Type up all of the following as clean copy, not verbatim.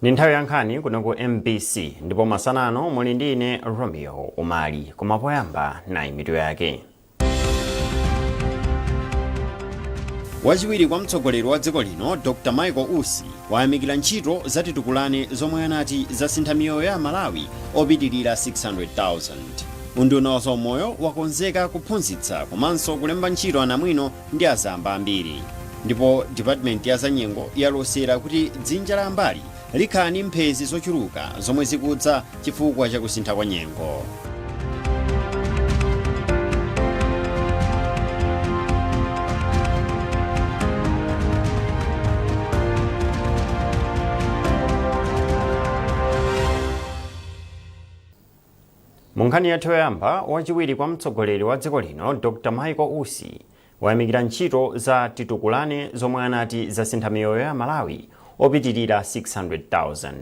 Ndi nthawi ya nkhani kuno ku MBC ndipo masana ano muli ndi ine Romeo Umali, koma poyamba nayi mitu yake. Wachiwiri kwa mtsogoleri wa dziko lino Dr Michael Usi wayamikira ntchito za Titukulane zomwe anati zasintha miyoyo ya Amalawi opitirira 600,000. Unduna wa zaumoyo wakonzeka kuphunzitsa komanso kulemba ntchito anamwino ndi azamba ambiri. Ndipo dipatimenti ya zanyengo yalosera kuti dzinja la ambali likhala ndi mphezi zochuluka zomwe zikudza chifukwa cha kusintha kwa nyengo. Mu nkhani yathu yoyamba, wachiwiri kwa mtsogoleri wa dziko lino Dr Michael Usi wayamikira ntchito za Titukulane zomwe anati zasintha miyoyo ya Amalawi opitirira 600,000.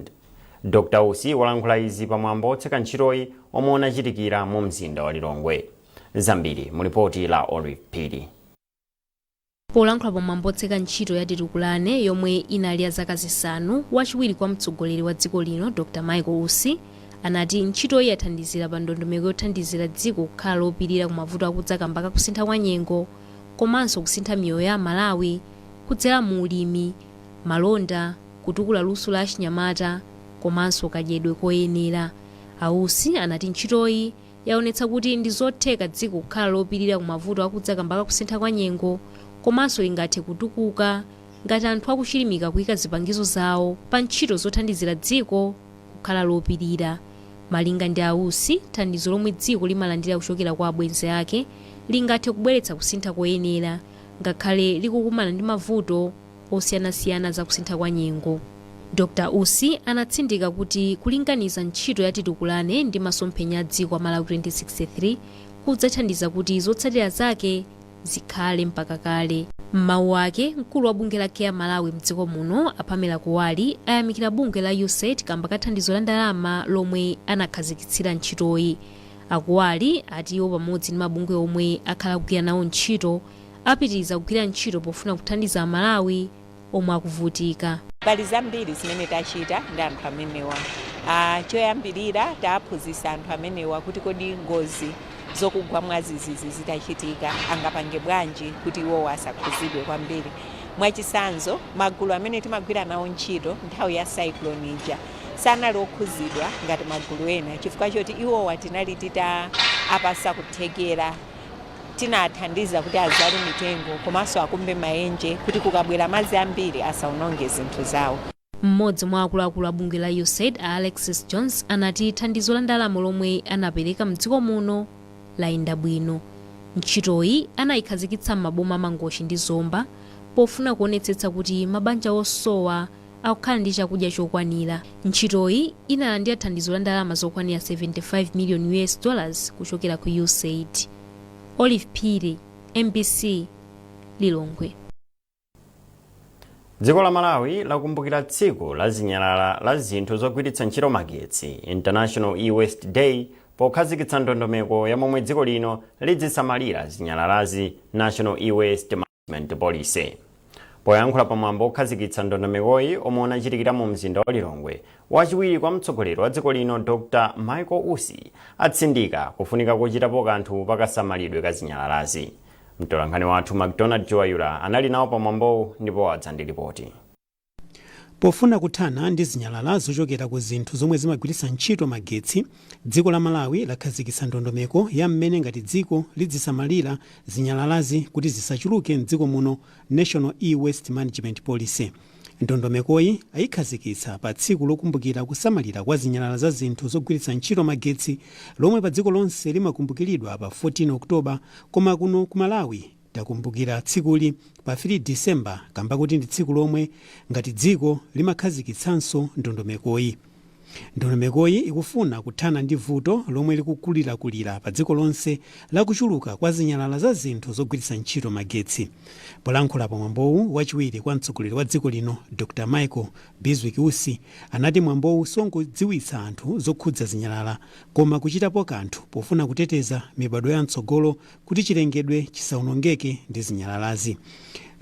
Dr Usi walankhula izi pa mwambo wotseka ntchitoyi omwe unachitikira mu mzinda wa Lilongwe. Zambiri mu lipoti la Olive Phiri. Polankhula pa mwambo otseka ntchito ya Titukulane yomwe inali ya zaka zisanu, wachiwiri kwa mtsogoleri wa dziko lino Dr Michael Usi anati ntchitoyi yathandizira pa ndondomeko yothandizira dziko kukhala lopirira ku mavuto akudza kamba ka kusintha kwa nyengo komanso kusintha miyoyo ya Amalawi kudzera mu ulimi, malonda, kutukula luso la achinyamata komanso kadyedwe koyenera. A Usi anati ntchitoyi yaonetsa kuti ndi zotheka dziko kukhala lopirira ku mavuto akudza kamba ka kusintha kwa nyengo komanso lingathe kutukuka ngati anthu akuchilimika kuika zipangizo zawo pa ntchito zothandizira dziko kukhala lopirira. Malinga ndi a Usi, thandizo lomwe dziko limalandira kuchokera kwa abwenzi ake lingathe kubweretsa kusintha koyenera ngakhale likukumana ndi mavuto osiyanasiyana za kusintha kwa nyengo. Dr Usi anatsindika kuti kulinganiza ntchito ya Titukulane ndi masomphenya a dziko a Malawi 2063 kudzathandiza kuti zotsatira zake zikhale mpaka kale. M'mawu ake, mkulu wa bungwe la Care Malawi mdziko muno a Pamela Kuwali ayamikira bungwe la USAID kamba ka thandizo la ndalama lomwe anakhazikitsira ntchitoyi. A Kuwali ati iwo pamodzi ndi mabungwe omwe akhala akugwira nawo ntchito apitiriza kugwira ntchito pofuna kuthandiza Amalawi omwe akuvutika. Pali zambiri zimene tachita ndi anthu amenewa. Choyambirira taphunzitsa anthu amenewa kuti kodi ngozi zokugwa mwadzidzidzi zitachitika angapange bwanji kuti iwowo asakhuzidwe kwambiri. Mwachitsanzo, magulu amene timagwira nawo ntchito nthawi ya cyclone ija sanali okhuzidwa ngati magulu ena chifukwa choti iwowa tinali titaapasa kuthekera, tinathandiza kuti azale mitengo komanso akumbe maenje kuti kukabwera madzi ambiri asaononge zinthu zawo. Mmodzi mwa akuluakulu a bungwe la USAID a Alexis Jones anati thandizo la ndalama lomwe anapereka mdziko muno layenda bwino. Ntchitoyi anayikhazikitsa m'maboma a Mangochi ndi Zomba pofuna kuonetsetsa kuti mabanja osowa akukhala ndi chakudya chokwanira. Ntchitoyi inalandira thandizo la ndalama zokwanira 75 million US dollars kuchokera ku USAID. Olive Phiri, MBC, Lilongwe. Dziko la Malawi lakumbukira tsiku la zinyalala la zinthu zogwiritsa ntchito magetsi, International E-Waste Day, pokhazikitsa ndondomeko ya momwe dziko lino lidzisamalira zinyalalazi, National E-Waste Management Policy. Poyankhula pa mwambo wokhazikitsa ndondomekoyi omwe unachitikira mu mzinda wa Lilongwe, wachiwiri kwa mtsogoleri wa dziko lino Dr Michael Usi atsindika kufunika kochitapo kanthu pakasamalidwe ka zinyalalazi. Mtolankhani wathu MacDonald Chiwayula anali nawo pa mwambowu ndipo wadza ndi lipoti. Pofuna kuthana ndi zinyalala zochokera ku zinthu zomwe zimagwiritsa ntchito magetsi, dziko la Malawi lakhazikitsa ndondomeko ya mmene ngati dziko lidzisamalira zinyalalazi kuti zisachuluke mdziko muno, National E-Waste Management Policy. Ndondomekoyi ayikhazikitsa pa tsiku lokumbukira kusamalira kwa zinyalala za zinthu zogwiritsa ntchito magetsi lomwe pa dziko lonse limakumbukiridwa pa 14 October, koma kuno ku Malawi takumbukira tsikuli pa 3 December kamba kuti ndi tsiku lomwe ngati dziko limakhazikitsanso ndondomekoyi. Ndondomekoyi ikufuna kuthana ndi vuto lomwe likukulirakulira pa dziko lonse la kuchuluka kwa zinyalala za zinthu zogwiritsa ntchito magetsi. Polankhula pa mwambowu, wachiwiri kwa mtsogoleri wa dziko lino Dr Michael Bizwick Usi anati mwambowu songodziwitsa anthu zokhudza zinyalala koma kuchitapo kanthu pofuna kuteteza mibadwo ya mtsogolo kuti chilengedwe chisaonongeke ndi zinyalalazi.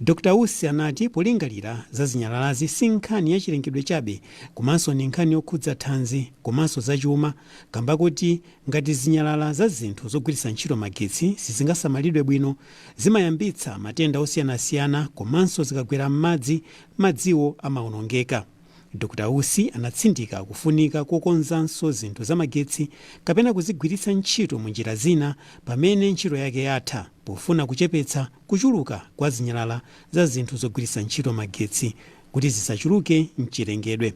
Dr Usi anati polingalira za zinyalalazi si nkhani ya chilengedwe chabe, komanso ni nkhani yokhudza thanzi komanso zachuma, kamba kuti ngati zinyalala za zinthu zogwiritsa ntchito magetsi sizingasamalidwe bwino, zimayambitsa matenda osiyanasiyana, komanso zikagwera m'madzi, madziwo amawonongeka. Dr Usi anatsindika kufunika kokonzanso zinthu zamagetsi kapena kuzigwiritsa ntchito mu njira zina pamene ntchito yake yatha, pofuna kuchepetsa kuchuluka kwa zinyalala za zinthu zogwiritsa ntchito magetsi kuti zisachuluke mchilengedwe.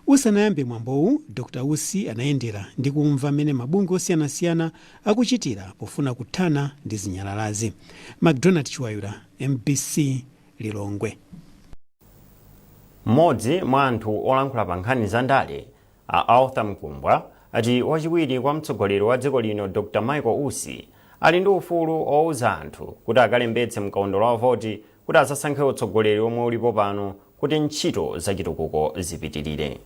Usanayambe mwambowu, Dr Usi anayendera ndi kumva mmene mabungwe osiyanasiyana akuchitira pofuna kuthana ndi zinyalalazi. Macdonald Chiwayula, MBC, Lilongwe. Mmodzi mwa anthu olankhula pa nkhani za ndale, a Arthur Mkumbwa, ati wachiwiri kwa mtsogoleri wa dziko lino Dr Michael Usi ali ndi ufulu owuza anthu kuti akalembetse mkaundula wa voti kuti asasankhe utsogoleri omwe ulipo pano kuti ntchito zachitukuko zipitirire.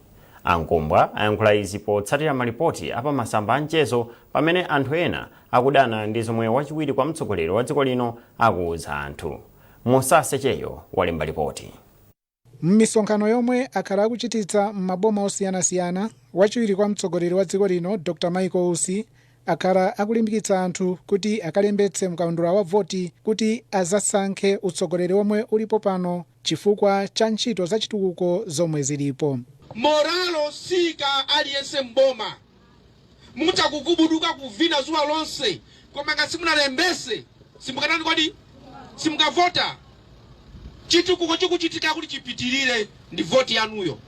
A Mkumbwa ayankhula izi potsatira malipoti apamasamba a mchezo pamene anthu ena akudana ndi zomwe wachiwiri kwa mtsogoleri wa dziko lino akuwuza anthu. Musase Cheyo walemba ripoti. M'misonkhano yomwe akhala akuchititsa m'maboma osiyanasiyana, wachiwiri kwa mtsogoleri wa dziko lino Dr Michael Usi akhala akulimbikitsa anthu kuti akalembetse mkaundula wa voti kuti azasankhe utsogoleri omwe ulipo pano chifukwa cha ntchito zachitukuko zomwe zilipo. Morale sika aliyense mboma mutha kukubuduka kuvina zuwa lonse, koma ngati simunalembese, simukatani kodi? Simukavota. Chitukuko chikuchitika kuti chipitirire ndi voti yanuyo.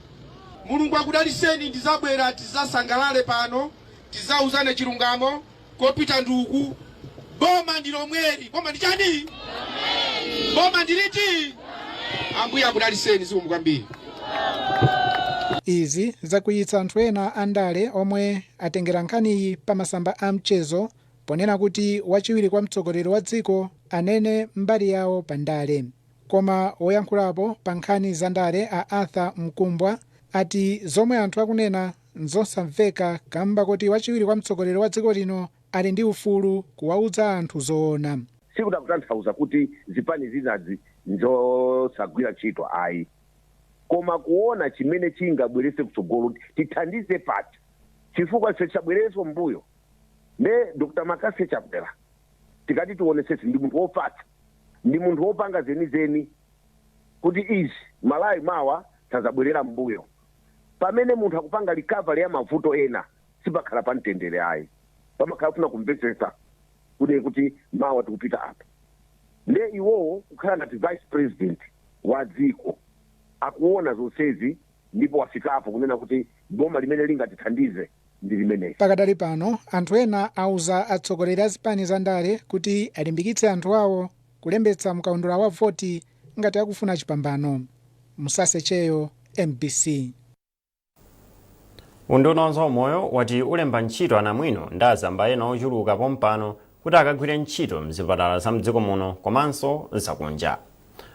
Mulungu akudaliseni. Ndizabwera tizasangalale pano, tizauzane chilungamo kopita nduku. Boma ndi lomweli. Boma ndi chani? Boma ndi liti? Ambuye akudaliseni. Zikomo kwambiri. Izi zakwiyitsa anthu ena andale omwe atengera nkhaniyi pa masamba a mchezo ponena kuti wachiwiri kwa mtsogoleri wa dziko anene mbali yawo pa ndale. Koma woyankhulapo pa nkhani za ndale a Arthur Mkumbwa ati zomwe anthu akunena nzosamveka kamba kuti wachiwiri kwa mtsogoleri wa dziko lino ali ndi ufulu kuwauza anthu zoona. Sikutanthauza kuti zipani zinazi nzosagwira ntchito, ayi, koma kuona chimene chingabwerese kutsogolo, tithandize pati, chifukwa ife tisabwererenso mbuyo. Ne Dr Makase Chakwera, tikati tionesese, ndi munthu wofatsa, ndi munthu wopanga zenizeni kuti izi Malawi mawa sazabwerera mbuyo. Pamene munthu akupanga recovery ya mavuto ena, sipakhala pa mtendere ayi, pamakhala kufuna kumvetsetsa kuti mawa tikupita apa. Nde iwowo kukhala ngati vice president wa dziko akuona zonsezi ndipo wafikapo kunena kuti boma limene lingatithandize ndi limeneli. Pakadali pano anthu ena auza atsogoleri a zipani za ndale kuti alimbikitse anthu awo kulembetsa mkaundula wa voti ngati akufuna chipambano. Musase Cheyo, MBC. Unduna wa zaumoyo wati ulemba ntchito anamwino ndi azamba ena ochuluka pompano kuti akagwire ntchito mzipatala za mdziko muno komanso zakunja.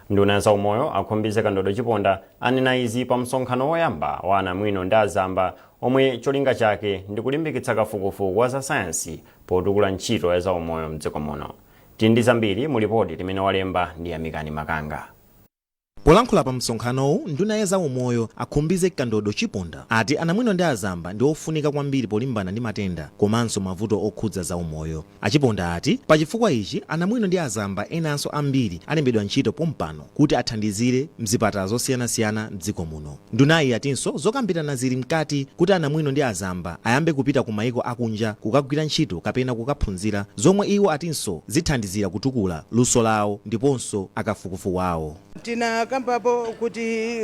Nduna ya zaumoyo a Khumbize Kandodo Chiponda anena izi pa msonkhano woyamba wa anamwino ndi azamba omwe cholinga chake ndi kulimbikitsa kafukufuku wa za sayansi potukula ntchito ya zaumoyo mdziko muno. Tili ndi zambiri mu lipoti limene walemba ndi Yamikani Makanga. Polankhula pa msonkhanowu, nduna ya zaumoyo a Khumbize Kandodo Chiponda ati anamwino ndi azamba ndi ofunika kwambiri polimbana ndi matenda komanso mavuto okhudza zaumoyo. Achiponda ati pachifukwa ichi anamwino ndi azamba enanso ambiri alembedwa ntchito pompano kuti athandizire mzipatala zosiyanasiyana mdziko muno. Ndunayi yatinso zokambirana zili mkati kuti anamwino ndi azamba ayambe kupita ku maiko akunja kukagwira ntchito kapena kukaphunzira, zomwe iwo atinso zithandizira kutukula luso lawo ndiponso akafukufuku awo. Tinakambapo kuti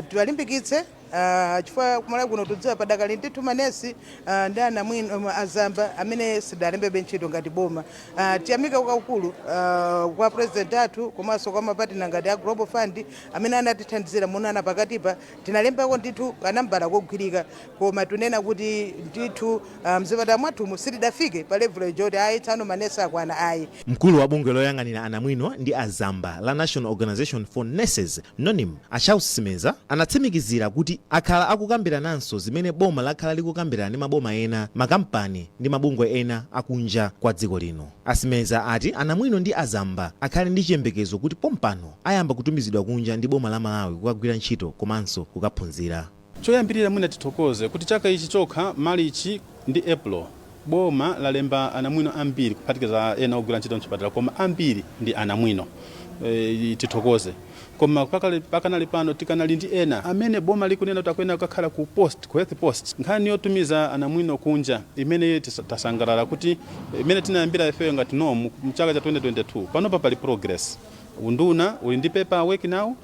tiwalimbikitse chifukwa kumalawi kuno tudziwa padakali ndithu manesi ndi anamwino azamba amene sidalembebe ntchito ngati boma. Tiyamike kwakukulu kwa president athu komanso kwa mapartner ngati a Global Fund amene anatithandizira munana pakatipa tinalembako ndithu kanambala kogwirika, koma tunena kuti ndithu mzipatala mwathumu sitidafike pa level yoti ayi, tsano manesi akwana, ayi. Mkulu wa bungwe loyang'anira anamwino ndi azamba la National Organization for Nurses, NONM, a Charles Simeza, anatsimikizira kuti Akhala akukambirananso zimene boma lakhala likukambirana ndi maboma ena, makampani ndi mabungwe ena akunja kwa dziko lino. A Simeza ati anamwino ndi azamba akhale ndi chiyembekezo kuti pompano ayamba kutumizidwa kunja ndi boma la Malawi kukagwira ntchito komanso kukaphunzira. Choyambirira, mwina tithokoze kuti chaka ichi chokha, Marichi ndi April, boma lalemba anamwino ambiri, kuphatikiza ena ogwira ntchito mchipatala, koma ambiri ndi anamwino. Tithokoze. Koma pakanali pano tikanali ndi ena amene boma likunena kuti akuyenera kukakhala ku post, ku health post. Nkhani yotumiza anamwino kunja imene tasangalala kuti imene tinayambira ifeyo ngati NONM mchaka cha 2022, panopa pali progress. Unduna uli ndi paper work now.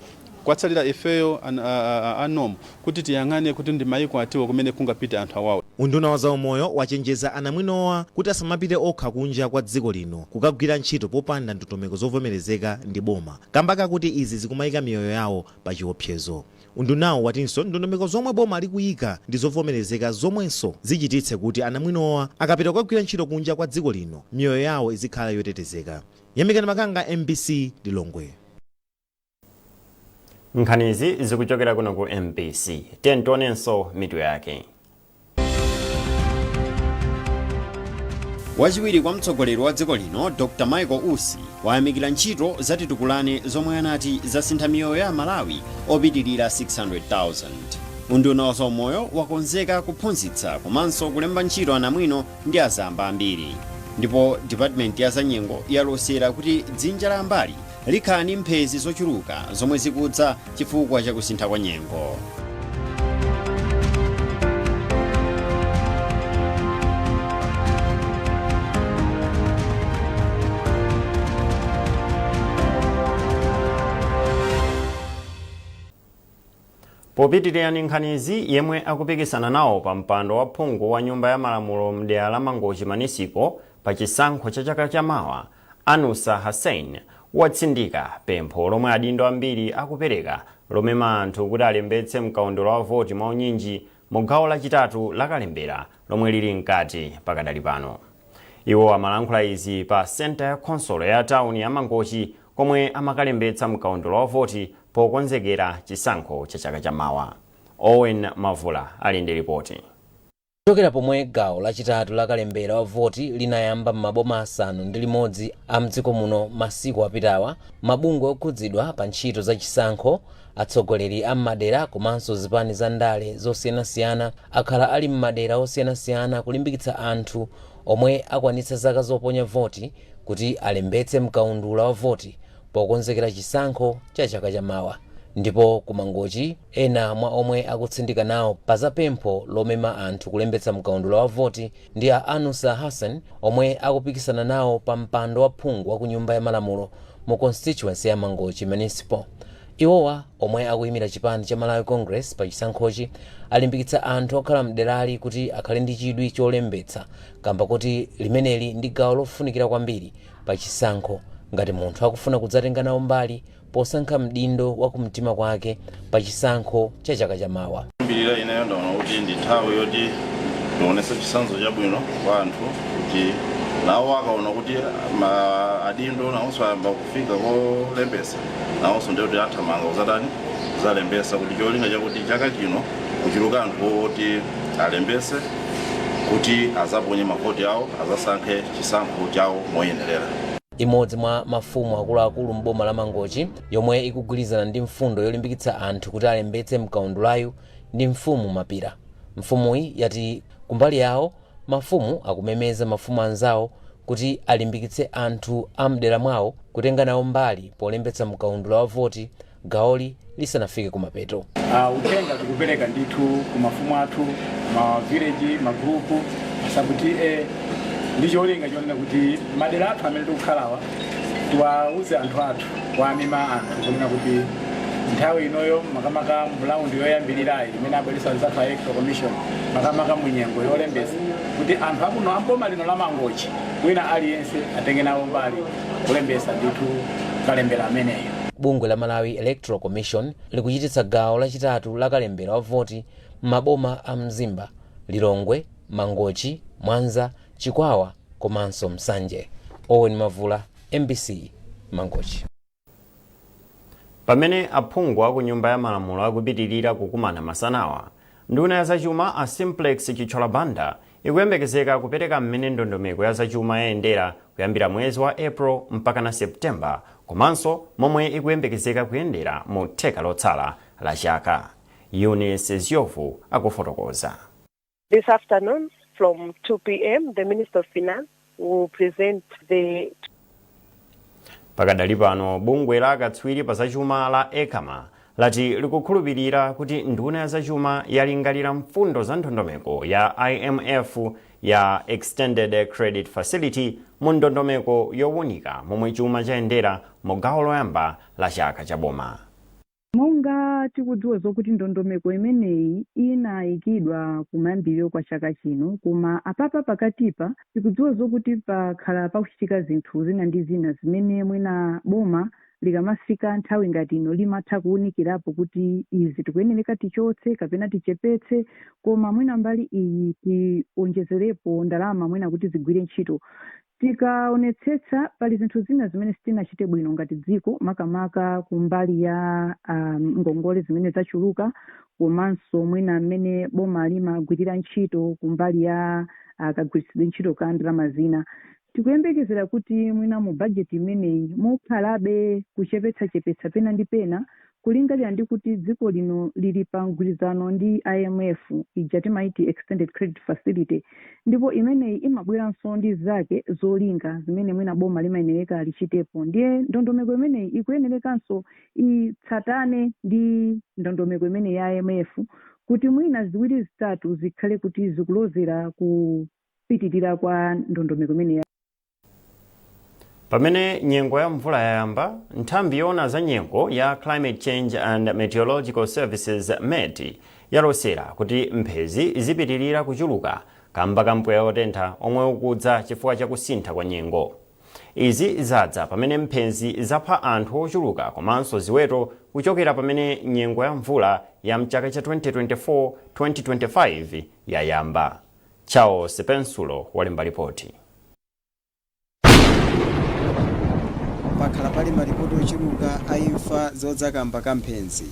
Kwatsalira ifeyo a NONM kuti tiyang'ane kuti ndi mayiko atiwo kumene kungapite anthu awawo. Unduna wa zaumoyo wachenjeza anamwinowa kuti asamapite okha kunja kwa dziko lino kukagwira ntchito popanda ndondomeko zovomerezeka ndi boma, kamba kakuti izi zikumayika miyoyo yawo pa chiopsezo. Undunawo watinso ndondomeko zomwe boma likuyika ndi zovomerezeka, zomwenso zichititse kuti anamwinowa akapita kukagwira ntchito kunja kwa dziko lino, miyoyo yawo izikhala yotetezeka. Yamikani Makanga, MBC, Lilongwe. Nkhanizi zikuchokera kuno ku MBC. Tionenso mitu yake. Wachiwiri kwa mtsogoleri wa dziko lino Dr Michael Usi wayamikira ntchito za Titukulane zomwe anati zasintha miyoyo ya Malawi opitirira 600,000. Unduna wa zaumoyo wakonzeka kuphunzitsa komanso kulemba ntchito anamwino ndi azamba ambiri. Ndipo department ya zanyengo yalosera kuti dzinja la ambali likhala ndi mphezi zochuluka zomwe zikudza chifukwa cha kusintha kwa nyengo. Popitirira ndi nkhanizi, yemwe akupikisana nawo pa mpando wa phungu wa nyumba ya malamulo mdera la Mangochi Municipal pa chisankho cha chaka chamawa, Anusa Hussein, watsindika pempho lomwe adindo ambiri akupereka lomema anthu kuti alembetse mkaundula wa voti mwaunyinji mu gawo lachitatu la kalembera lomwe lili mkati pakadali pano. Iwo amalankhula izi pa senta ya khonsolo ya tawuni ya Mangochi komwe amakalembetsa mkaundula wa voti pokonzekera chisankho cha chaka chamawa. Owen Mavula ali ndi ripoti. Kuchokera pomwe gawo lachitatu la kalembera wa voti linayamba m'maboma 6 a mdziko muno masiku apitawa, mabungwe okhudzidwa pa ntchito za chisankho, atsogoleri a m'madera komanso zipani za ndale zosiyanasiyana akhala ali m'madera osiyanasiyana kulimbikitsa anthu omwe akwanitsa zaka zoponya voti kuti alembetse mkaundula wa voti pokonzekera chisankho cha chaka chamawa. Ndipo ku Mangochi, ena mwa omwe akutsindika nawo pa za pempho lomema anthu kulembetsa mkaundula wa voti ndi a Anusa Hassan, omwe akupikisana nawo pa mpando wa phungu wa ku nyumba ya malamulo mu constituency ya Mangochi Municipal. Iwowa, omwe akuyimira chipani cha Malawi Congress pa chisankhochi, alimbikitsa anthu okhala mderali kuti akhale ndi chidwi cholembetsa kamba kuti limeneli ndi gawo lofunikira kwambiri pa chisankho ngati munthu akufuna kudzatenga nawo mbali posankha mdindo wa kumtima kwake pa chisankho cha chaka chamawa. Mbirira ineyo ndaona kuti ndi nthawi yoti tionese chitsanzo chabwino kwa anthu, kuti nawo akaona kuti adindo nawonso ayamba kufika kolembesa, nawonso ndiye kuti athamanga kuzatani, kuzalembesa, kuti cholinga chakuti chaka chino kuchuluka anthu oti alembese kuti azaponye mavoti awo, azasankhe chisankho chawo moyenerera. Imodzi mwa mafumu akuluakulu m'boma la Mangochi yomwe ikugwirizana ndi mfundo yolimbikitsa anthu kuti alembetse mkaundulayu ndi Mfumu Mapira. Mfumuyi yati kumbali yawo mafumu akumemeza mafumu anzawo kuti alimbikitse anthu a mdera mwawo kutenga nawo mbali polembetsa mkaundula wa voti gawoli lisanafike kumapeto. Uthenga tikupereka ndithu ku mafumu athu, ma village, magrupu, ma sub TA, ndi cholinga chonena kuti madera athu amene tikukhalawa tiwauze anthu athu, kuwamema anthu kunena kuti nthawi inoyo, makamaka mu round yoyambirirayi imene abweresa anzathu a Electoral Commission, makamaka mu nyengo yolembesa, kuti anthu akuno amboma lino la Mangochi wina aliyense atenge nawo mbali kulembesa ndithu kalembera ameneyo. Bungwe la Malawi Electoral Commission likuchititsa gawo lachitatu la kalembera wa voti m'maboma a Mzimba, Lilongwe, Mangochi, Mwanza, Chikwawa komanso Nsanje. Owen Mavula, MBC, Mangochi. Pamene aphungu aku Nyumba ya Malamulo akupitirira kukumana masanawa, nduna ya zachuma a Simplex Chithyola Banda ikuyembekezeka kupereka mmene ndondomeko ya zachuma yayendera kuyambira mwezi wa April mpaka na September, komanso momwe ikuyembekezeka kuyendera mu theka lotsala la chaka. Eunice Ziovu akufotokoza. This afternoon from 2 p.m., the Minister of Finance will present the Pakadali pano, bungwe la akatswiri pa zachuma la ECAMA lati likukhulupirira kuti nduna ya zachuma yalingalira mfundo za ndondomeko ya IMF ya Extended Credit Facility mu ndondomeko yowunika momwe chuma chayendera mu gawo loyamba la chaka cha boma. Monga tikudziwa zokuti ndondomeko imeneyi inayikidwa kumayambiriro kwa chaka chino, koma apapa pakatipa tikudziwa zokuti pakhala pakuchitika zinthu zina ndi zina zimene mwina boma likamafika nthawi ngati ino limatha kuwunikirapo kuti izi tikuyenereka tichotse kapena tichepetse, koma mwina mbali iyi tionjezerepo ndalama mwina kuti zigwire ntchito. Tikaonetsetsa, pali zinthu zina zimene sitinachite bwino ngati dziko, makamaka kumbali ya ngongole zimene zachuluka, komanso mwina mmene boma limagwirira ntchito kumbali ya kagwiritsidwe ntchito ka ndalama zina. Tikuyembekezera kuti mwina mu bajeti imeneyi mukhalabe kuchepetsachepetsa pena ndi pena, kulingalira ndi kuti dziko lino lili pa mgwirizano ndi IMF ija timaiti Extended Credit Facility, ndipo imeneyi imabweranso ndi zake zolinga zimene mwina boma limayenereka lichitepo. Ndiye ndondomeko imeneyi ikuyenerekanso itsatane ndi ndondomeko imene ya IMF kuti mwina ziwiri zitatu zikhale kuti zikulozera kupitirira kwa ndondomeko imene. Pamene nyengo ya mvula yayamba, nthambi yoona za nyengo ya Climate Change and Meteorological Services, MET, yalosera kuti mphezi zipitirira kuchuluka kamba ka mpweya wotentha omwe ukudza chifukwa cha kusintha kwa nyengo. Izi zadza pamene mphezi zapha anthu ochuluka komanso ziweto kuchokera pamene nyengo ya mvula ya mchaka cha 2024-2025 yayamba. Charles Pensulo walemba ripoti. Pakhala pali malipoti ochuluka a imfa zodza kamba ka mphenzi.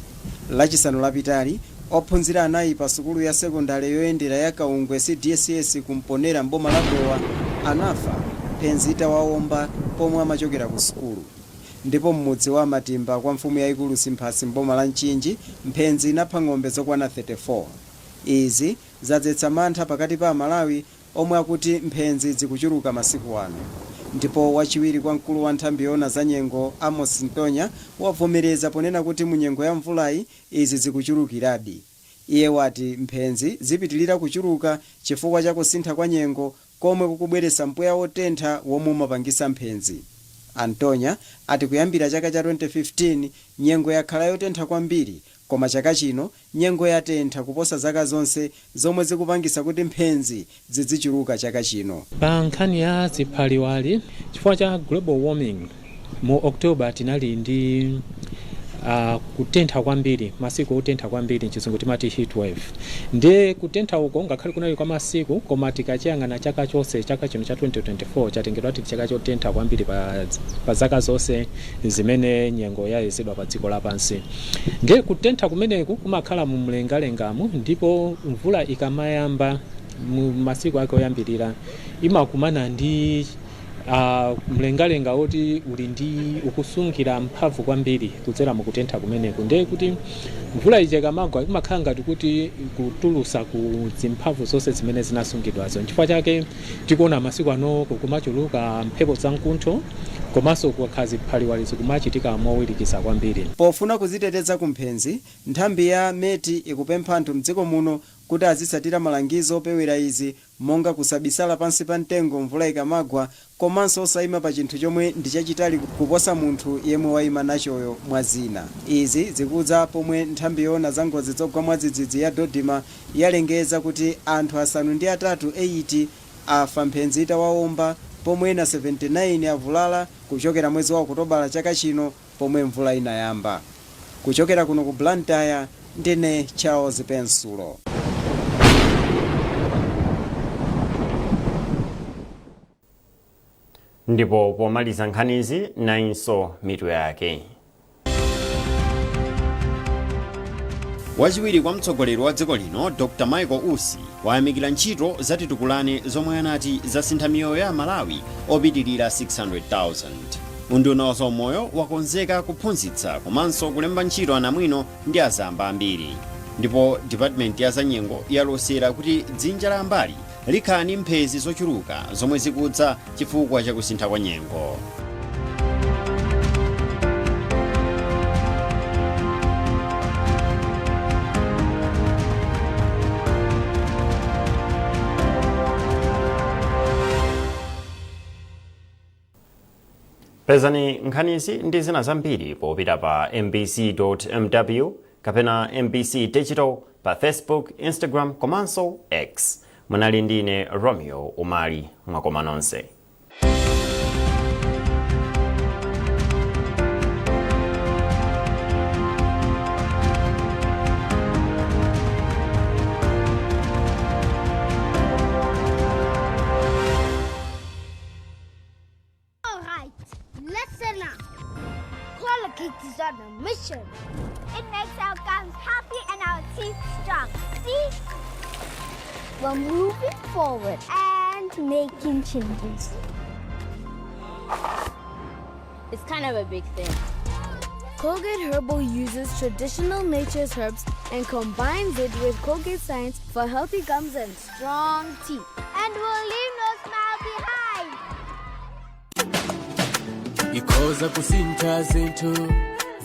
Lachisanu lapitali, ophunzira anayi pa sukulu ya sekondale yoyendera ya Kaungwe CDSS kumponera mboma la Dowa anafa mphenzi itawawomba pomwe amachokera ku sukulu. Ndipo mmudzi wa Matimba kwa mfumu yayikulu Simphasi mboma la Mchinji, mphenzi inapha ng'ombe zokwana 34. Izi zadzetsa mantha pakati pa Amalawi omwe akuti mphenzi zikuchuluka masiku ano. Ndipo wachiwiri kwa mkulu wa nthambi yoona za nyengo Amos Ntonya wavomereza ponena kuti mu nyengo ya mvulayi izi zikuchulukiradi. Iye wati mphenzi zipitilira kuchuluka chifukwa cha kusintha kwa nyengo komwe kukubweretsa mpweya wotentha womwe umapangisa mphenzi. Antonya ati kuyambira chaka cha 2015 nyengo yakhala yotentha kwambiri, koma chaka chino nyengo yatentha kuposa zaka zonse, zomwe zikupangisa kuti mphenzi zidzichuluka chaka chino. Pa nkhani ya ziphaliwali, chifukwa cha global warming, mu October tinali ndi kutentha kwambiri, masiku otentha kwambiri, mchizungu timati heat wave. Ndiye kutentha uko ngakhale kunali kwa masiku, koma tikachiyang'ana chaka chonse, chaka chino cha 2024 chatengedwa kuti chaka chotentha kwambiri pa zaka zonse zimene nyengo yayezedwa pa dziko lapansi. Ndiye kutentha kumeneku kumakhala mu mlengalengamu, ndipo mvula ikamayamba mu masiku ake oyambirira imakumana ndi mlengalenga woti uli ndi ukusungira mphamvu kwambiri kudzera mukutentha kumeneku. Ndiye kuti mvula ija ikamagwa imakhala ngati kuti kutulusa ku zimphamvu zonse zimene zinasungidwazo. Nchifukwa chake tikuona masiku ano kumachuluka mphepo zamkuntho, komanso kukakhala ziphaliwali zikumachitika mowirikiza kwambiri. Pofuna kuziteteza ku mphenzi, nthambi ya MET ikupempha anthu mdziko muno kuti azitsatira malangizo opewera izi, monga kusabisala pansi pa mtengo mvula ikamagwa, komanso osayima pa chinthu chomwe ndi chachitali kuposa munthu yemwe wayima nachoyo, mwa zina. Izi zikudza pomwe nthambi yoona za ngozi zogwa mwadzidzidzi ya DoDMA yalengeza kuti anthu 8 8 afa mphenzi itawawomba, pomwe ena 79 avulala kuchokera mwezi wa Okutobala chaka chino pomwe mvula inayamba. Kuchokera kuno ku Blantyre, ndine Charles Pensulo. Ndipo pomaliza nkhanizi, nayinso mitu yake. Wachiwiri kwa mtsogoleri wa dziko lino Dr Michael Usi wayamikira ntchito za Titukulane zomwe anati zasintha miyoyo ya Malawi opitirira 600,000. Unduna wa zaumoyo wakonzeka kuphunzitsa komanso kulemba ntchito anamwino ndi azamba ambiri. Ndipo Department ya zanyengo yalosera kuti dzinja la ambali likhala ndi mphezi zochuluka zomwe zikudza chifukwa chakusintha kwa nyengo. Pezani nkhanizi ndi zina zambiri popita pa mbc.mw kapena MBC Digital pa Facebook, Instagram komanso X. Munali ndine Romeo Umali. Mwakoma nonse. All right, listen up. Colgate is on a mission. It makes our gums happy and our teeth strong. See? We're moving forward and making changes. It's kind of a big thing. Colgate Herbal uses traditional nature's herbs and combines it with Colgate science for healthy gums and strong teeth. And we'll leave no smile behind. Ikhoza kusintha zinthu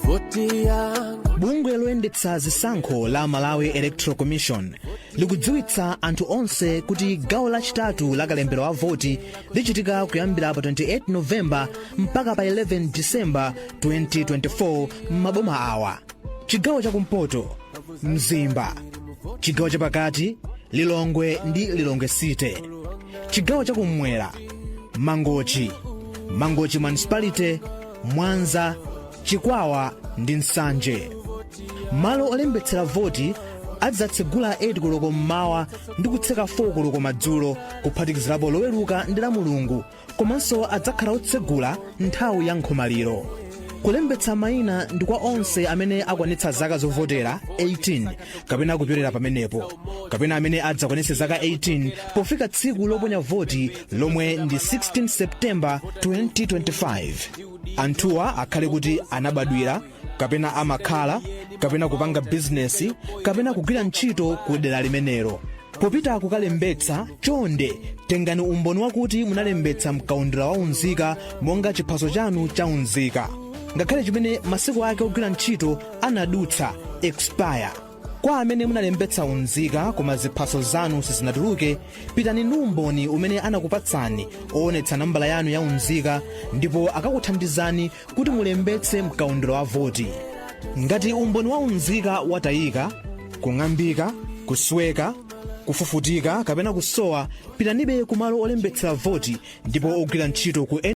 voti yanga. Bungwe loyendetsa zisankho la Malawi Electoral Commission likudziwitsa anthu onse kuti gawo lachitatu la kalembera wa voti lichitika kuyambira pa 28 Novemba mpaka pa 11 Disemba 2024 m'maboma awa: chigawo chakumpoto, Mzimba; chigawo chapakati, Lilongwe ndi Lilongwe City; chigawo chakummwera, Mangochi, Mangochi Municipality, Mwanza, Chikwawa ndi Nsanje. Malo olembetsera voti adzatsegula 8 koloko mmawa ndi kutseka 4 koloko madzulo, kuphatikizirapo Loweruka ndi la Mulungu, komanso adzakhala otsegula nthawi ya nkhomaliro. Kulembetsa mayina ndi kwa onse amene akwanitsa zaka zovotera 18 kapena kupyolera pamenepo, kapena amene adzakwanitse zaka 18 pofika tsiku loponya voti lomwe ndi 16 Septemba 2025. Anthuwa akhale kuti anabadwira kapena amakhala kapena kupanga bizinesi kapena kugwira ntchito ku dera limenelo. Popita kukalembetsa, chonde tengani umboni wakuti munalembetsa mkaundula wa unzika, monga chiphaso chanu cha unzika, ngakhale chimene masiku ake ogwira ntchito anadutsa, expire. Kwa amene munalembetsa unzika koma ziphaso zanu sizinatuluke, pitani ndi umboni umene anakupatsani oonetsa nambala yanu ya unzika, ndipo akakuthandizani kuti mulembetse mkaundula wa voti. Ngati umboni wa unzika watayika, kung'ambika, kusweka, kufufutika kapena kusowa, pitanibe kumalo olembetsera voti ndipo ogwira ntchito ku